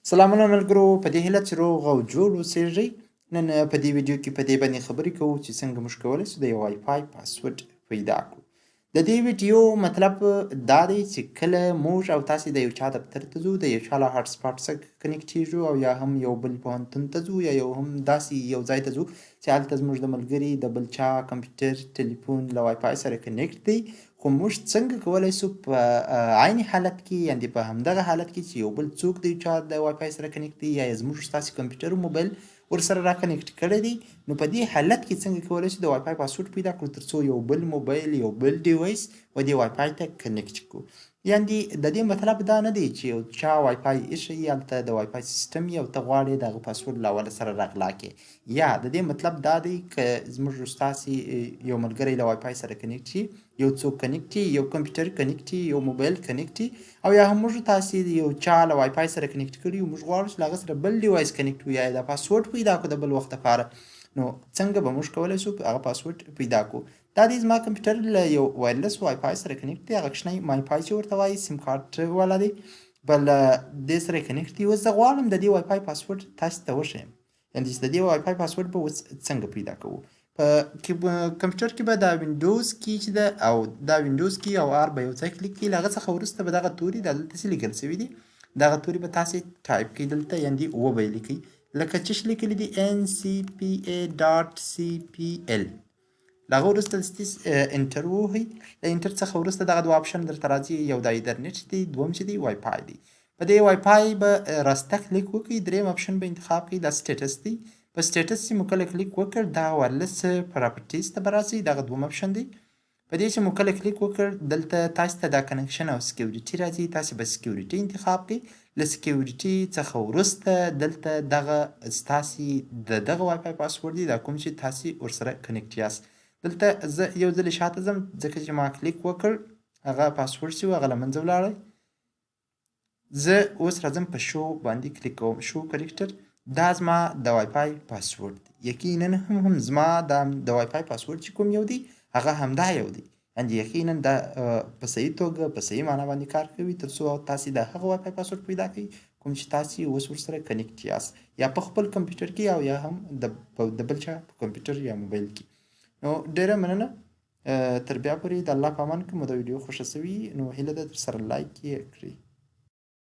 سلامونه ملګرو، په دې هیله چې روغ او جوړ اوسیږئ. نن په دې ویډیو کې په دې باندې خبرې کوو چې څنګه موږ کولی شو د یو وای فای پاسورډ پیدا کړو. د دې ویډیو مطلب دا دی چې کله موږ او تاسې د یو چا دفتر ته ځو، د یو چا له hotspot څخه connect کیږو، او یا هم یو بل پوهنتون ته ځو، یا یو هم داسې یو ځای ته ځو چې هلته زموږ د ملګري د بل چا کمپیوټر، ټلیفون له وای فای سره connect دی، خو موږ څنګه کولی شو په عین حالت کې، یعنې په همدغه حالت کې چې یو بل څوک د یو چا د وای فای سره connect دی، یا زموږ ستاسې کمپیوټر او موبایل ورسره را connect کړی دی، نو په دې حالت کې څنګه کولی شو د وای فای پاسورډ پیدا کړو ترڅو یو بل موبایل، یو بل device و دې وای فای ته connect کړو؟ یعنې د دې مطلب دا نه دی چې یو چا وای فای ایښی، هلته د وای فای سیستم یې او ته غواړې د هغه پاسورډ له اوله سره راغلا کړې. یا د دې مطلب دا دی که زموږ ستاسې یو ملګری له وای فای سره connect شي، یو څوک connect، یو کمپیوټر connect، یو موبایل connect، او یا هم موږ تاسې یو چا له وای فای سره connect کړي، موږ غواړو چې له هغه سره بل device connect وي یا د پاسورډ پیدا کړو د بل وخت لپاره، نو څنګه به موږ کولی شو هغه پاسورډ پیدا کړو؟ دا دی زما کمپیوټر له یو wireless وای فای سره connect دی، هغه کوچنی MiFi چې ورته وایي، سیم کارت والا دی، بل دې سره connect دی. اوس زه غواړم د دې وای فای پاسورډ تاسو ته وښیم، یعنې چې د دې وای فای پاسورډ به اوس څنګه پیدا کوو. په کمپیوټر کې به دا Windows key چې ده او دا Windows key او R به یو ځای کلیک کړئ. له هغه څخه وروسته به دغه توري دا دلته چې لیکل شوي دي، دغه توري به تاسې ټایپ کړئ دلته، یعنې وبه یې لیکئ، لکه چې لیکلي دي NCPA.CPL. له هغه وروسته enter ووهئ. له enter څخه وروسته دغه دوه option درته راځي، یو د ایدرنیټ دی، دوم چې دی وای فای دی. په دې وای فای به راسته کلیک وکړئ، دریم option به انتخاب کړئ، دا status دی. په status چې مو کله کلیک وکړ، دا wireless properties ته به راځي، دغه دوم option دی. په دې چې مو کله کلیک وکړ، دلته تاسو ته دا connection او security راځي، تاسو به security انتخاب کړئ. له security څخه وروسته دلته دغه ستاسې د دغه وای فای پاسورډ دی، دا کوم چې تاسې ورسره connect یاست. دلته زه یو ځل شاته ځم، ځکه چې ما کلیک وکړ، هغه پاسورډ چې و هغه له منځه ولاړی. زه اوس راځم په شو باندې کلیک کوم، show character. دا زما د وای فای پاسورډ دی. یقینا هم زما د وای فای پاسورډ چې کوم یو دی، هغه همدا یو دی، یعنې یقینا دا په صحیح توګه، په صحیح معنا باندې کار کوي تر څو تاسې د هغه وای فای پاسورډ پیدا کړئ کوم چې تاسې اوس ورسره connect یاست، یا په خپل کمپیوټر کې او یا هم د بل چا په کمپیوټر یا موبایل کې. نو ډیره مننه، تر بیا پورې د الله په امان. که مو دا ویډیو خوښه سوي، نو هیله ده در سره like یې کړئ.